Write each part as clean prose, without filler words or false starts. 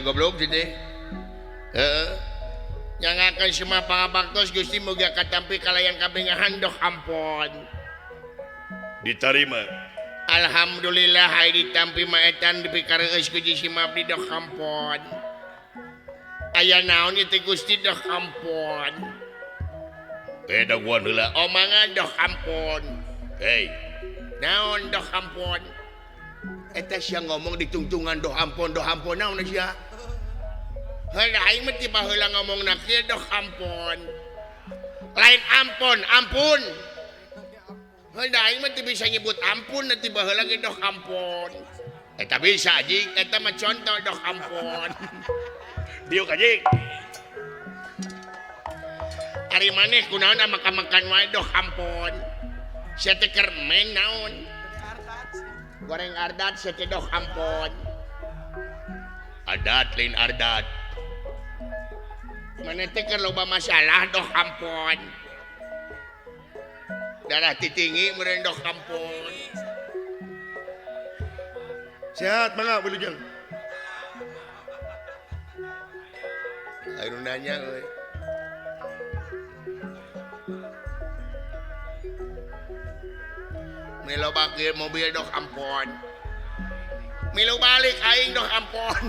Goblok yang akan semua pangabaktos Gusti muga katampi kalayan kabingahan doh ampun diterima. Alhamdulillah hay ditampi maetan dipikareus ku si mabdi doh ampun. Aya naon ieu teh Gusti doh ampun. Daguan heula omangan doh ampun. Hei naon doh ampun. Eta sia ngomong ditungtungan doh ampun naon sia. Heula aing mah tiba heula ngomongna kieu doh ampun. Lain ampun, ampun. Heula aing mah teu bisa nyebut ampun tiba heula ge doh ampun. Eta bisa anjing, eta mah contoh doh ampun. Diuk anjing. Ari maneh kunaon makan-makan wae doh ampun. Sia teh keur meng naon? Goreng ardat sia teh doh ampun. Adat lain ardat. Mana teh keur loba masalah doh ampun. Darah titinggi meureun doh ampun. Sehat mangga wilujeng. Ayo nanya euy. Milu bakir mobil doh ampun. Milu balik aing doh ampun.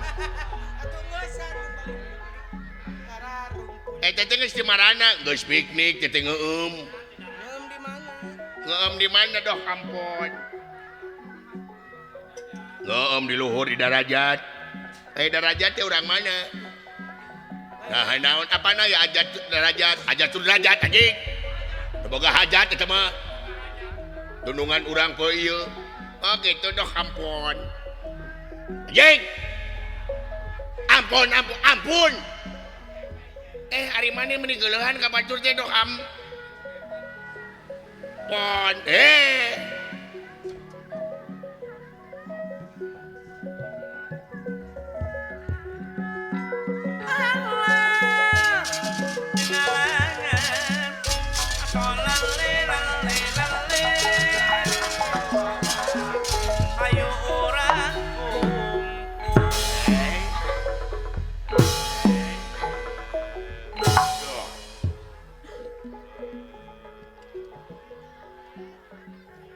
Eta teh geus di marana, geus piknik teh ngeueum. Ngeueum di mana? Ngeueum di mana doh ampun. Ngeueum di luhur di darajat. Darajat teh urang mana? Nah, naon apana ya ajat darajat, ajat derajat anjing. Teu boga hajat eta mah. Dunungan urang poe ieu. Oh gitu doh ampun. Anjing. Ampun, ampun, ampun. Ari maneh meuni geuleuhan ka batur teh doh ampun.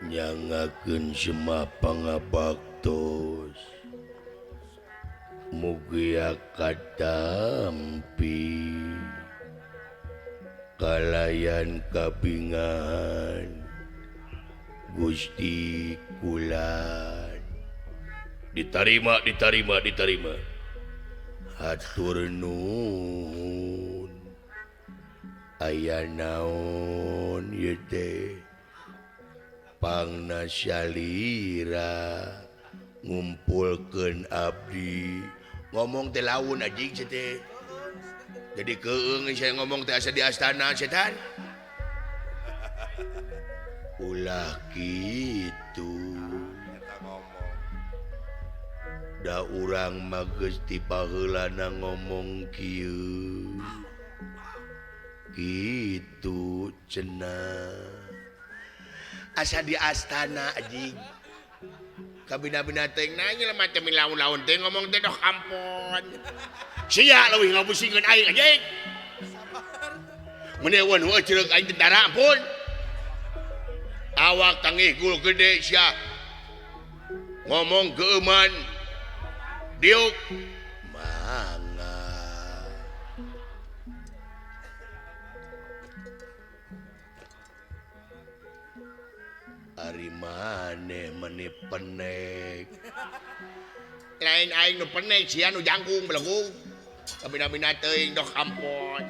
Nyangakeun semah pangabaktos mugia katampi kalayan kabingahan Gusti Kulan diterima diterima diterima hatur nuhun aya naon ieu teh pangna salira ngumpulkeun abdi ngomong teh laun anjing sia teh jadi keung saya ngomong teh asa di astana setan ulah kitu da urang mah geus ti baheulana ngomong kieu kitu cenah asa di astana anjing kabina-bina teh nanya lemah teh laun-laun teh ngomong teh doh ampun sia leuwih ngabusingkeun aing anjing mun eueun heueuh cereuk aing tentara ampun awak tangih gul gede sia ngomong geuman diuk mangga ari maneh meni penek Lain aing nu penek sia nu jangkung belegung. Kabina-bina teuing doh ampun.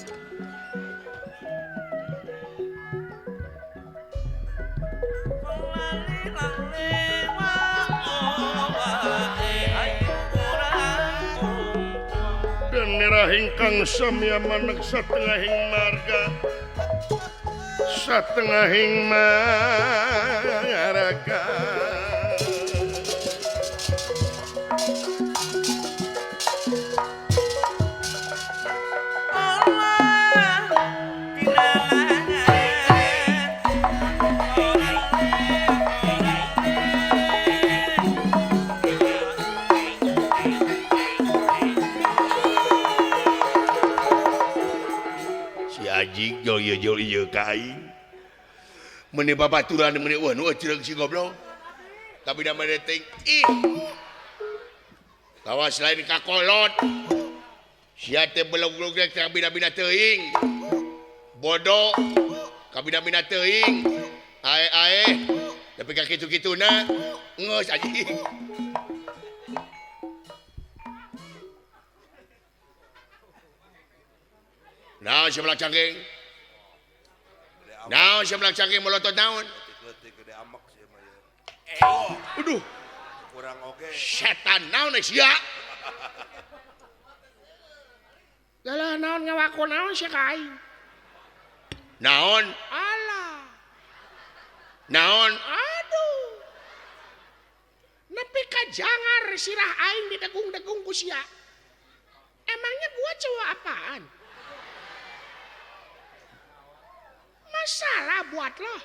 Dan merah ingkang samya manek satengahing marga. Satengahing marga. Meni babaturan meni wah nu ceureuh si goblok. Tapi da mene ting ih. Kawas lain ka kolot. Sia teh belog-belog rek kabina-bina teuing. Bodoh kabina-bina teuing. Ae-ae tapi ka kitu-kituna geus anjing. Nah, sebelah cangking. Naon sia melak cangking melotot naon? Aduh. Kurang oge. Setan naon sia? Lah naon ngawaku naon sia ka aing? Naon? Alah. Naon? Aduh. Nepi ka jangar sirah aing didegung-degung ku sia. Emangnya gua cowok apaan? Masalah buat lo.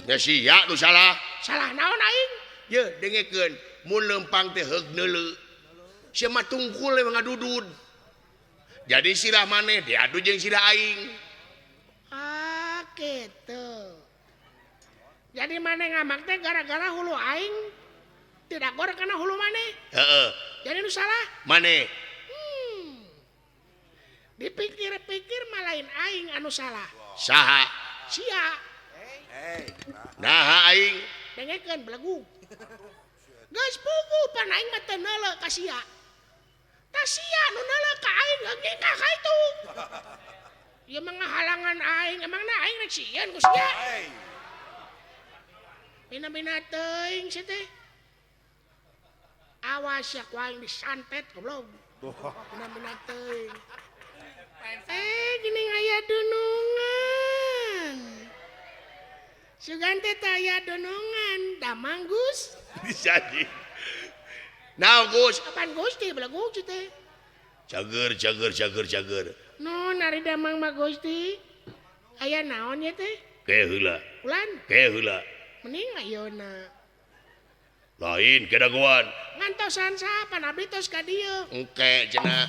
Ya sia nu salah. Salah naon aing? Ye dengekeun mun leumpang teh heug neuleu. Sia mah tungkul we ngadudud. Jadi sirah maneh diadu jeung sirah aing. Ah kitu. Jadi maneh ngamak teh gara-gara hulu aing tidak gor kana hulu maneh. Heeh. Jadi nu salah maneh. Dipikir-pikir malain aing anu salah. Saha? Sia. Naha aing? Dengekeun belegu. Geus puguh pan aing mah teu neuleuh ka sia. Tah sia nu neuleuh ka aing geus ka itu. Ieu mah ngahalangan aing, emangna aing rek sieun ku sia. Bina-bina teuing sia teh. Awas ya ku aing disantet goblok. Bina-bina teuing. Gini aya dunungan. Sugan teh aya dunungan, damang Gus. Bisa di. Nah, Gus. Kapan Gusti belegu teh? Cager, cager, cager, cager. No, nari damang mah Gusti. Aya naon ya teh? Ke heula. Ulan. Ke heula. Mending ayeuna. Lain kedagoan. Ngantosan saha pan abdi tos ka dieu. Engke cenah.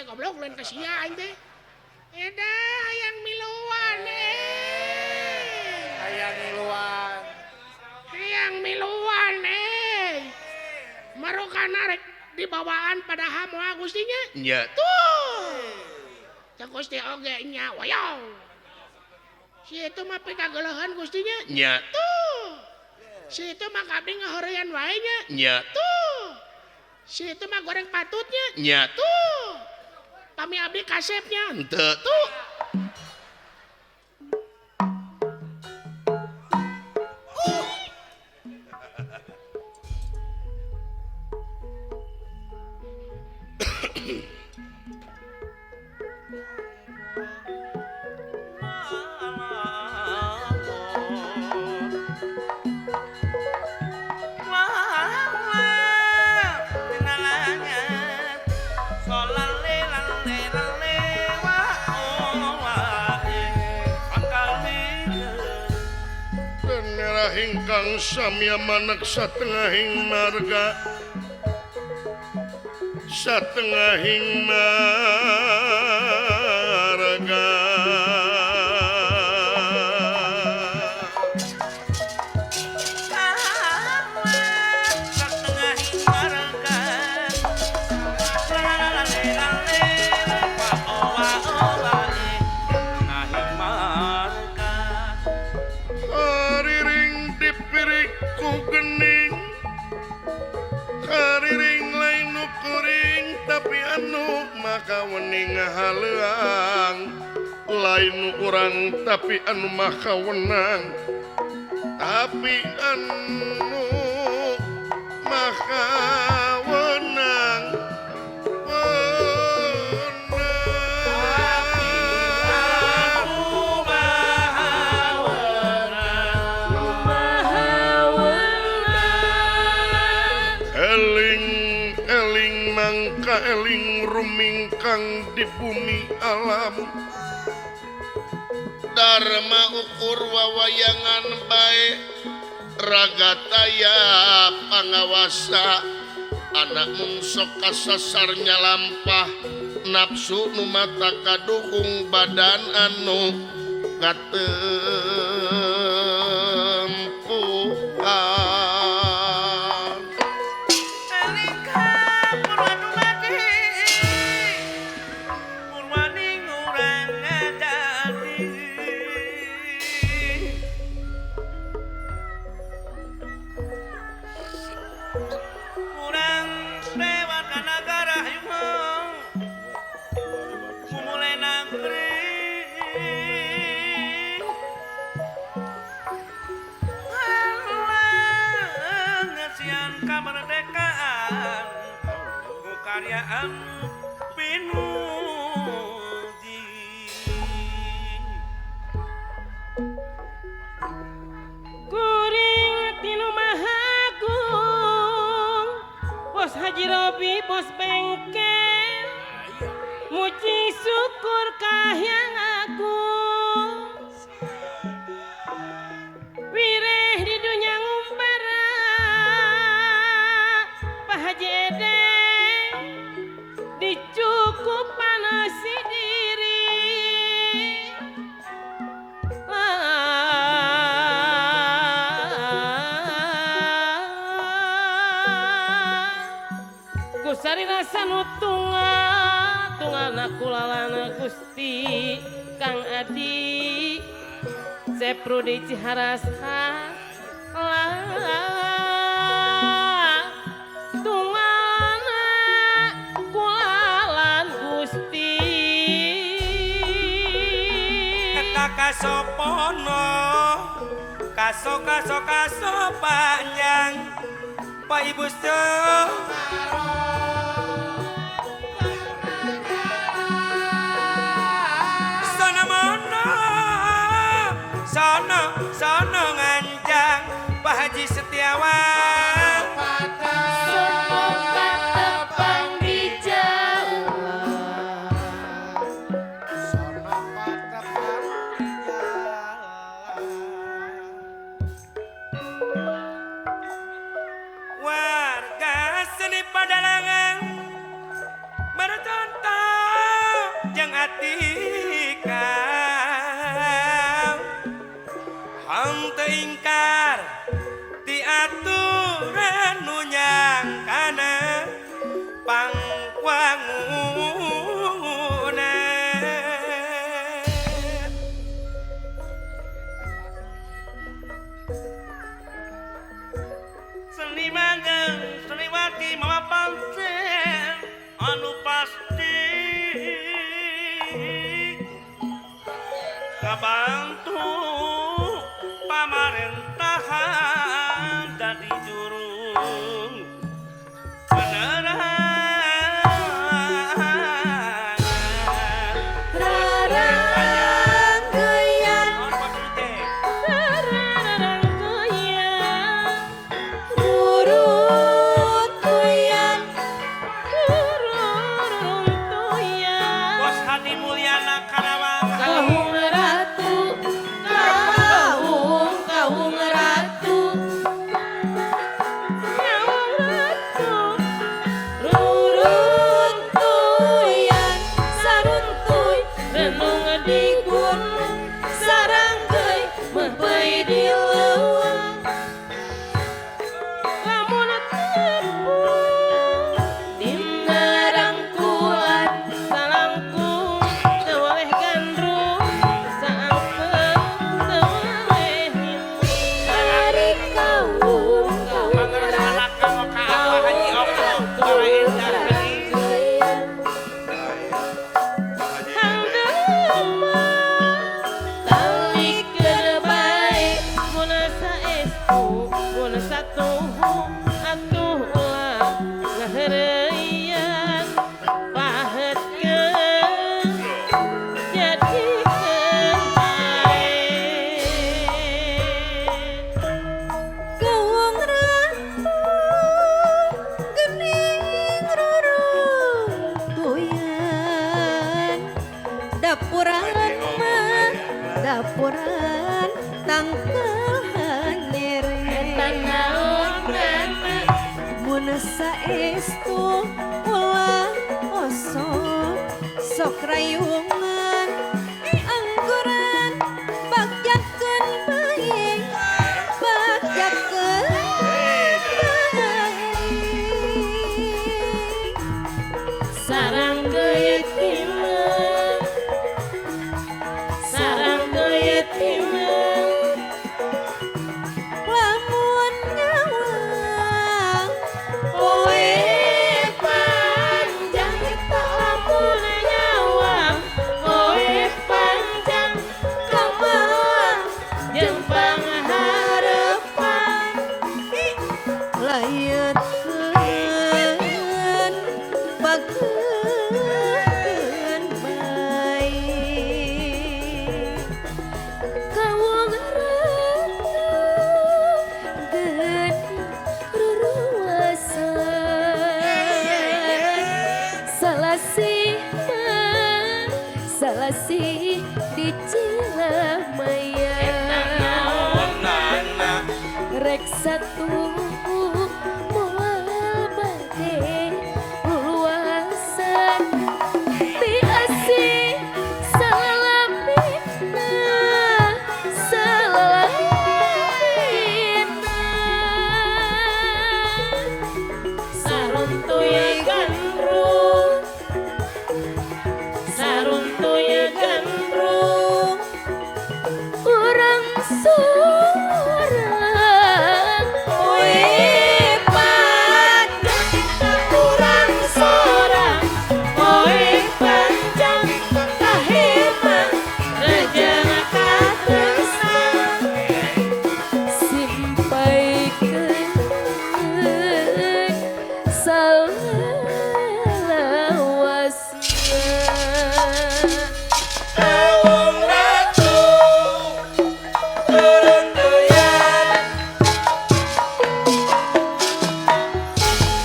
Goblok lain ka sia aing teh. Eda hayang miluan Hayang miluan. Hayang miluan Marokana rek dibawaan padahal moal Gustinya. Nya. Tuh. Teh Gusti oge nya wayaw. Si itu mah pikageleuhan Gustinya. Nya. Tuh. Si itu mah kabeh ngaheureyan wae nya. Nya. Tuh. Si itu mah goreng patutnya. Nya. Tuh. Kami abdi kasepnya. Henteu. Tuh. Ingkang samya manek satengahing marga satengahing marga satengahing marga Hariring dipiriku gening kuring tapi anu maka wening haleang lain urang tapi anu maka wenang tapi anu maka wenang eling mangka eling rumingkang di bumi alam Dharma ukur wawayangan bae ragataya pangawasa anak mungsok kasasar nyalampah nafsu nu mata kadukung badan anu katempuhan. Pinuji kuring tinu mahagung bos Haji Robi bos bengkel muji syukur kahiyang agung wireh di dunya ngumbara Pak Haji Ede dicukup panasi diri kusari rasa nutunga tungana kulalana Gusti Kang Adi Sepru di Ciharasa kasopono kaso kaso kaso panjang Pak Ibu sono mono sono sono nganjang Pak Haji Setiawan. Ingkar diaturan nunyang kana pangwangunan seniman jeung seniwati mawa pancen anu pasti kabantu pamarentahan dadi jurung penerangan rarangkeyan rarangkeyan ruruntuyan ruruntuyan Bos Hadi Mulyana Karawang. Kaung Ratu kaung kaung ratu kaung ratu ruruntuyan saruntuy renung di gunung sarangkeuy meupeui di leuweung lamun tepung dina rangkulan salangkung teu weleh gandrung saangkeung teu weleh ngilu ari kaung kaung ratu Mangersa kanggo ka Abah Haji Oko para endah. Heureuyan pahetkeun jadikeun bae. Kawung ratu gening ruruntuyan dapuran mah dapuran tangkal hanyere. Eta naonana Mun saestu ulah osok sok rayungan angguran bagjakeun bae bagjakeun bae. Sarang geuit timeng, sarang geuit timeng. Lamun nyawang Poe panjang eta lamun nyawang poe panjang kamalang jeung pangharepan. Layatkeun bageukeun bae. Kawung ratu geuning ruruasan salasih mah salasih di Cilamaya. Rek satu moal bade luluasan ti asih salalamina salalamina. Saruntuy gandrung, saruntuy gandrung urang sorang poe panjang urang sorang poe panjang kahema rejang katresna simpaikeun salawasna. Kawung ratu ruruntuyan,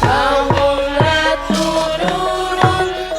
kawung ratu ruruntuyan.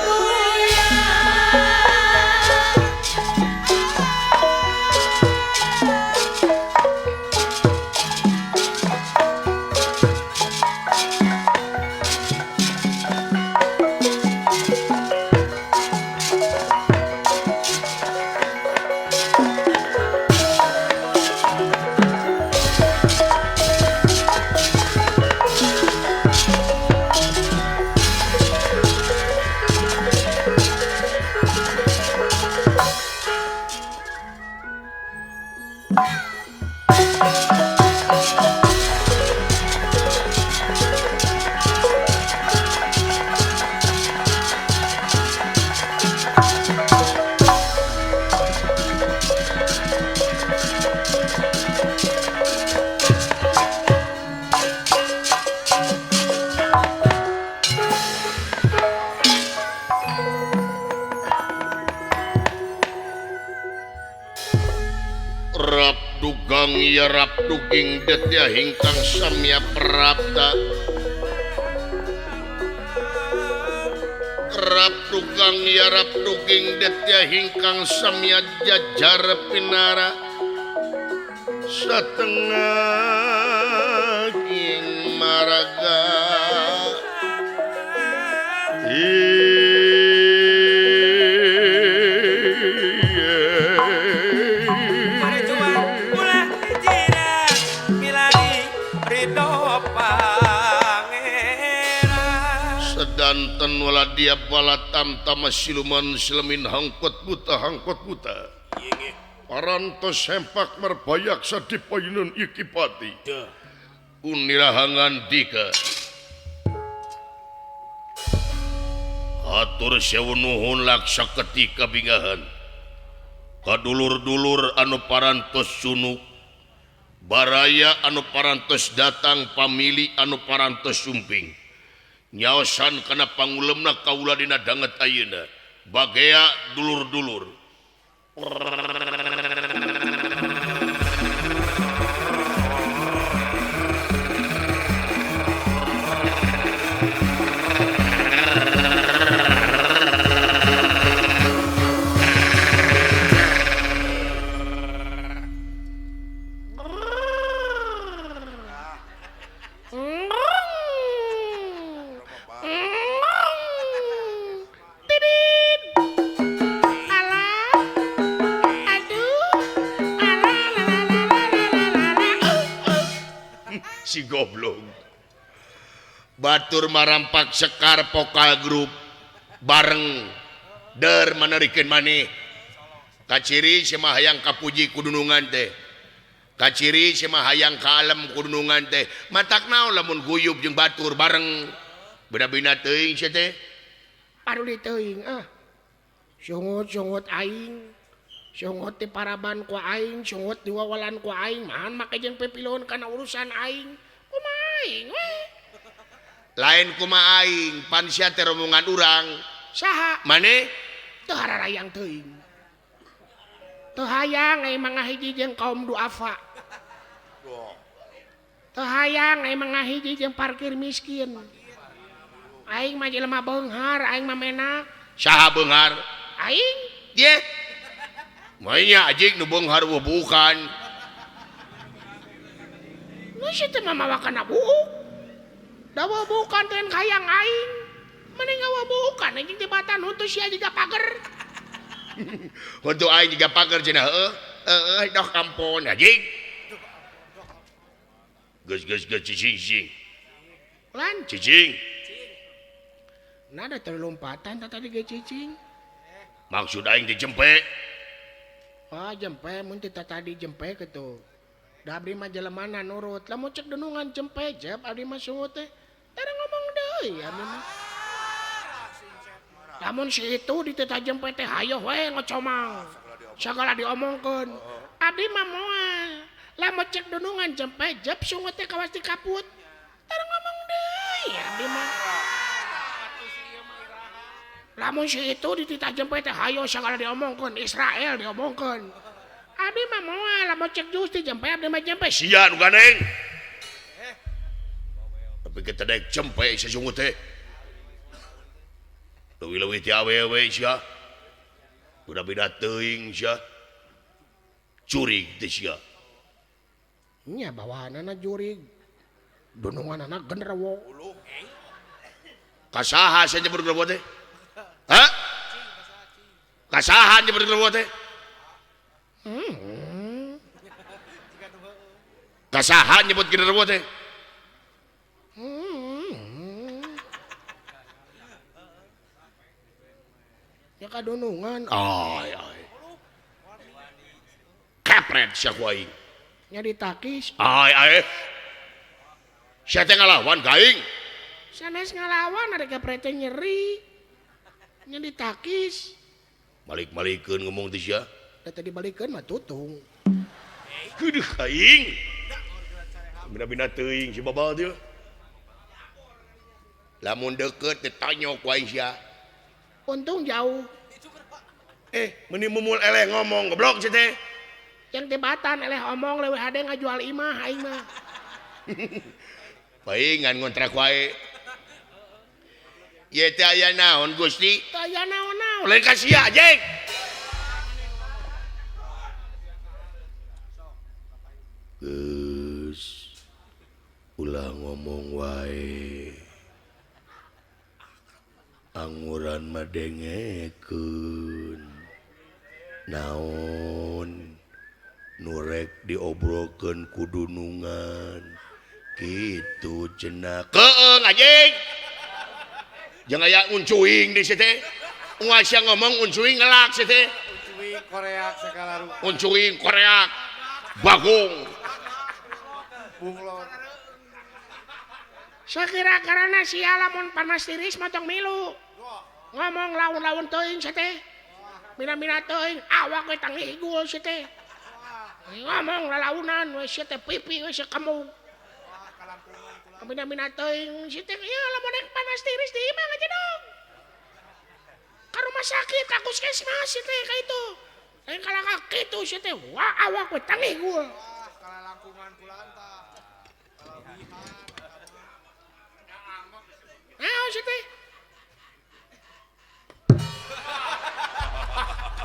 Rap dugang ya rap duging detya hingkang samya prapta. Rap dugang ya rap duging detya hingkang samya jajar pinara satengah king maraga. Berjuang ulah jiran milari ridho pangeran. Sedanten wala dia bala tamtama siluman silemin hangkot buta hangkot buta. Parantos sempak merbayaksa dipayunun iki pati. Unirahangan dika. Hatur sewu nuhun laksa ketika bingahan. Kadulur-dulur anu parantos sunuk. Baraya anu parantos datang, pamili anu parantos sumping. Nyaosan kana pangulemna kaula dina danget ayeuna. Bagea dulur-dulur. Si goblok. Batur marampak sekar pokal grup bareng der menerikeun maneh. Kaciri semah hayang kapuji kudunungan teh. Kaciri semah hayang ka alem kudunungan teh. Matak naon lamun guyub jeung batur bareng. Beda-beda teuing sia teh. Paruli teuing ah. Sungut-sungut aing. Sungut di paraban ku aing, sungut di wawalan ku aing, mahan make jeung pipiluhun kana urusan aing. Kumaha aing we? Lain kumaha aing, pan sia teh rombongan urang. Saha? Maneh? Teu hararayang teuing. Teu hayang aing mah ngahiji jeung kaum duafa. Teu hayang aing mah ngahiji jeung parkir miskin. Aing mah jelema beunghar, aing mah menak. Saha beunghar? Aing? Ye. Mainnya ajik nu beunghar bukan. Nu si teh mah mawa kana buuk. Da bukan teh hayang aing. Mending gawa bukan anjing tibatan huntu sia jiga pager. Huntu aing jiga pager cenah heueuh. Heueuh doh kampon anjing. Geus geus geus cicing cicing. Lan cicing. Nah ada terlompatan tadi ge cicing. Maksud aing dijempe. Ah jempe mun teh tadi jempe kitu. Da abdi mah jelemana nurut. Lamun cek dunungan jempe jep abdi mah sungut teh. Tara ngomong deui abdi mah. Lamun si itu dititah jempe teh hayoh we ngocomang. Sagala diomongkeun. Abdi mah moal. Lamun cek dunungan jempe jep sungut teh kawas dikaput. Tara ngomong deui abdi mah. Lamun si itu dititah jempe teh hayo sagala diomongkeun, Israel diomongkeun. Abdi mah moal lamun cek Gusti jempe abdi mah jempe. Sia nu gandeng. Tapi kita daek jempe sasungut teh. Leuwih-leuwih ti awewe sia. Beda-beda teuing sia. Jurig teh sia. Nya bawahanana jurig. Dununganana genderuwo. Kasaha sia nyebut genderuwo teh? Hah? Kasahan nyebut genderuwo teh? Kasahan nyebut genderuwo teh? Ya kadunungan. Ay ay. Kepret sia ku aing. Nya ditakis. Ay ay. Sia teh ngalawan ka aing. Sanes ngalawan ada kepret teh nyeri. Nya ditakis. Balik-balikeun ngomong teh sia. Da tadi balikeun mah tutung. Heuduh aing. Bina-bina teuing si babal teh. Lamun deukeut teh tanyok ku aing sia. Untung jauh. Meuni mumul eleh ngomong goblok sia teh. Yang tibatan eleh omong leuwih hade ngajual imah aing mah. Paingan ngontrak wae. Ye teh aya naon Gusti? Teu aya naon-naon. Lain ka sia jeng. Geus ulah ngomong wae. Anguran mah dengekeun. Naon nu rek diobrolkeun ku dunungan. Kitu cenah. Keung anjing. Jangan aya uncuing di situ teh. Unggal sia ngomong uncuing ngelak situ teh. Uncuing koreak segala rupa. Uncuing koreak. Bagong. Bunglon. Sakira karana sia lamun panas tiris mah tong milu. Ngomong laun-laun teuing sia teh. Mina-mina teuing awak we tangih igul sia teh. Ngomong lalaunan we sia teh pipi we sia kemung. Kamina-mina teuing si teh ieu lamun rek panas tiris di imah ngajedog. Ka rumah sakit ka puskesmas si teh ka itu. Lain kalah ka kitu si teh wah awak we tangih gul. Wah, kalalangkungan kulanta. Naon si teh?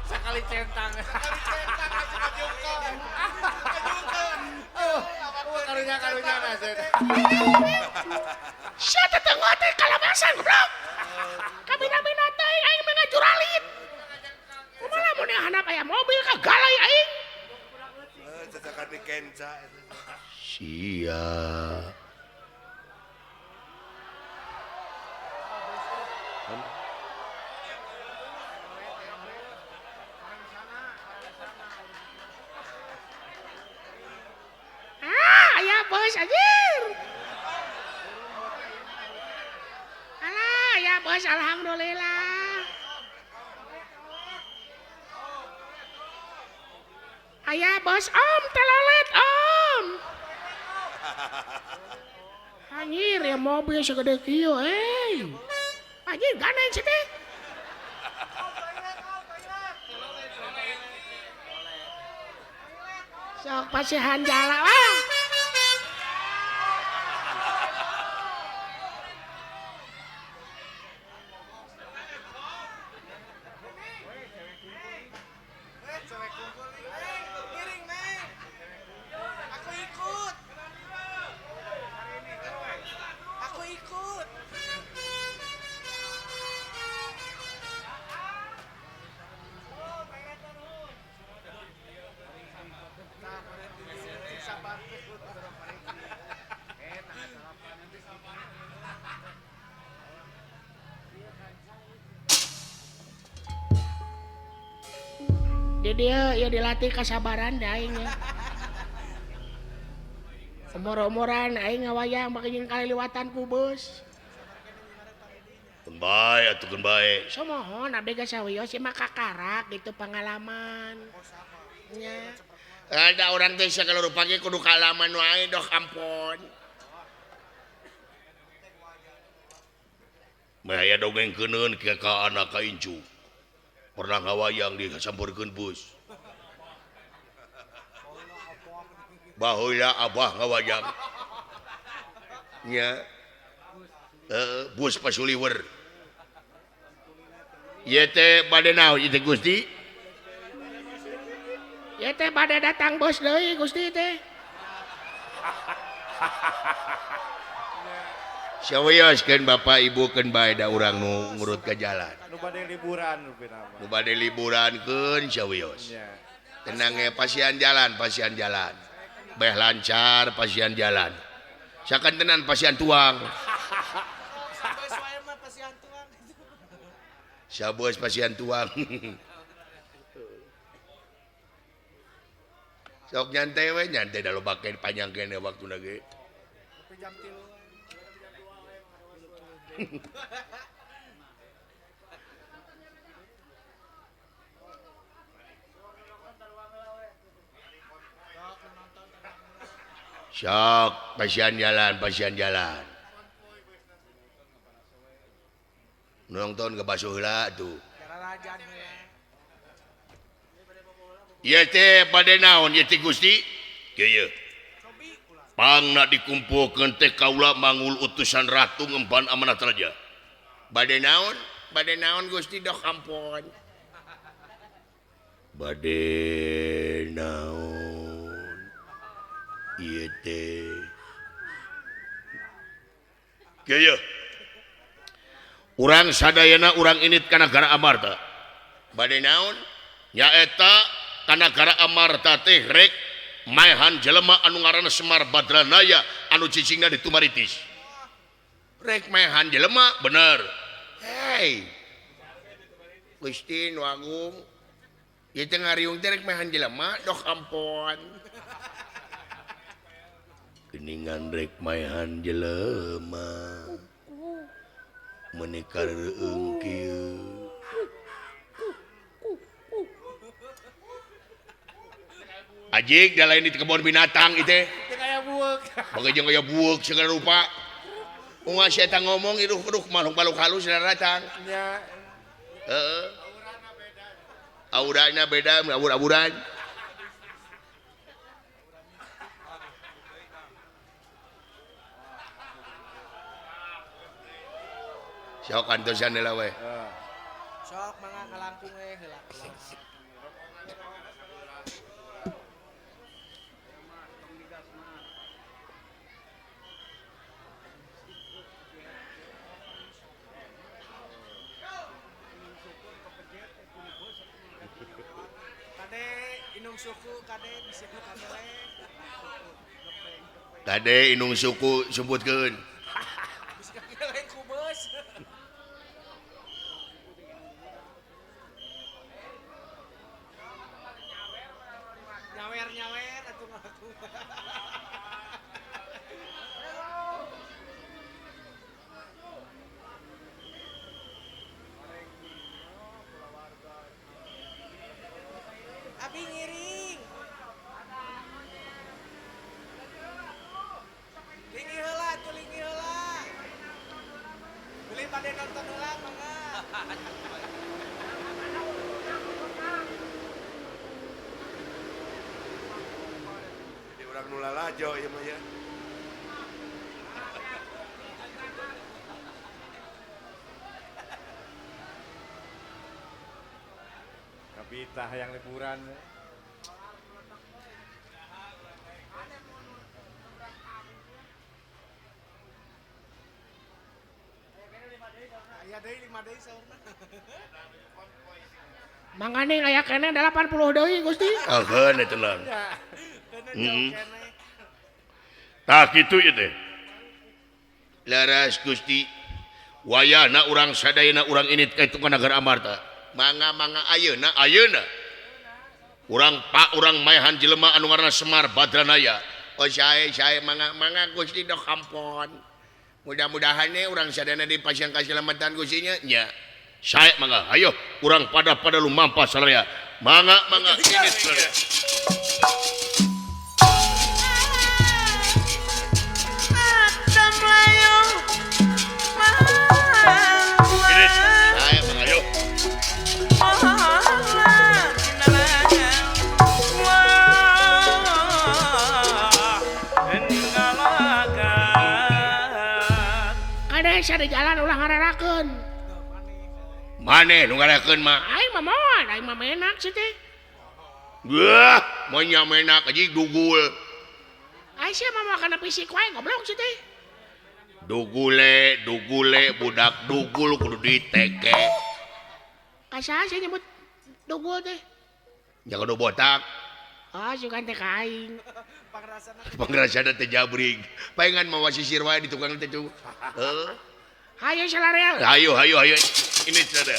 Sekali centang. Sekali centang aja kajungkeun. Kajungkeun. Karunya karunya na. Sia teh teu ngote kalabasan goblok. Kamina-mina teuing aing mah ngajuralit. Kumaha lamun handap aya mobil kagalai aing. Cacakan di kenca. Sia. Ah, aya bos anjir. Alah, ya bos alhamdulillah. Aya bos om telolet om. Anjir ya mobil segede kieu euy. Anjir gandeng sih teh. Sok pasihan jala ah. Ngiring, Neng. Aku ikut. Aku ikut. Di dia ya dilatih kesabaran da aing ya. Umur-umuran aing ngawayang bagi jeung kali liwatan ku beus. Keun bae atuh keun bae. Somohon abdi ge sawios ieu mah kakarak gitu pengalaman. Nya. Ada orang teh sagala rupa ge kudu kaalaman wae doh ampun. Meh aya dongeng keuneun ka anak ka incu. Pernah ngawayang disampeurkeun bus. Baheula abah ngawayang. Nya. Heeh, bus pasuliwer. Ieu teh bade naon ieu teh Gusti? Ieu teh bade datang bos deui Gusti teh. Sawioskeun Bapak Ibu keun bae da urang nu ngurut ka jalan. Nu bade liburan rupina mah. Nu bade liburan keun sawios. Tenang ge pasian jalan, pasian jalan. Beh lancar pasian jalan. Sakantenan pasian tuang. Sabeus wae mah pasian tuang. Sabeus pasian tuang. Sok nyantai we nyantai da loba keneh panjang keneh waktuna ge. Jam 3. Sok pasian jalan, pasian jalan. Nonton ke basuh heula tuh. Ieu teh bade naon ieu teh Gusti? Kieu. Pangna dikumpulkeun teh kaula mangul utusan ratu ngemban amanat raja. Bade naon? Bade naon Gusti doh ampun. Bade naon ieu teh? Kieu. Urang sadayana urang init ka nagara Amarta. Bade naon? Nyaeta ka nagara Amarta teh rek maehan jelema anu ngaranna Semar Badranaya anu cicingna di Tumaritis. Rek maehan jelema bener. Hei. Gusti nu agung. Ieu teh ngariung teh rek maehan jelema doh ampun. Geuningan rek maehan jelema. Meuni kareueung kieu. Ajik da lain di kebun binatang ieu teh. Teu aya bueuk. Bagi jeung aya bueuk segala rupa. Unga si eta ngomong iruh-iruh makhluk-makhluk halus datang. Nya. Heeh. Aurana beda, abur-aburan. Sok antosan heula we. Sok mangga ngalangkung we heula. Kade inung suku kade bisi nu kageleng. Kade inung suku sebutkeun. Bisi kageleng ku beus. Nyawer-nyawer atuh ngaku. Abi ngiring. Lingi heula atuh lingi heula. Beli bade nonton heula mangga. Jadi urang nu lalajo ieu mah ya. Kabita hayang liburan. Aya deui 5 deui saurna. Mangane aya keneh 80 deui Gusti. Ageun eta lah. Keuneu jauh keneh. Tah kitu ieu teh. Laras Gusti. Wayahna urang sadayana urang ini ka itu ka Nagara Amarta. Mangga-mangga ayeuna ayeuna. Urang pak urang maehan jelema anu ngaranna Semar Badranaya. Oh sae sae mangga-mangga Gusti dok ampon. Mudah-mudahan nih urang sadayana dipasihan kasalamatan Gusti nya. Nya. Sae mangga ayo urang pada lumampah saraya. Mangga mangga ini saraya. Ini sae mangga ayo. Kade sia di jalan ulah ngararakeun. Mane nu ngarakeun mah? Aing mah moal, aing mah menak sih teh. Wah, moal menak aja dugul. Aing sia mah kana fisik wae goblok sih teh. Dugule, dugule budak dugul kudu diteke. Ka saha sih nyebut dugul teh? Nya kudu botak. Oh, sugan teh ka aing. Pangrasana teh jabrig. Paingan mawa sisir wae di tukang teh tuh. Heeh. Hayo salarea. Hayo hayo hayo. Ini saudara.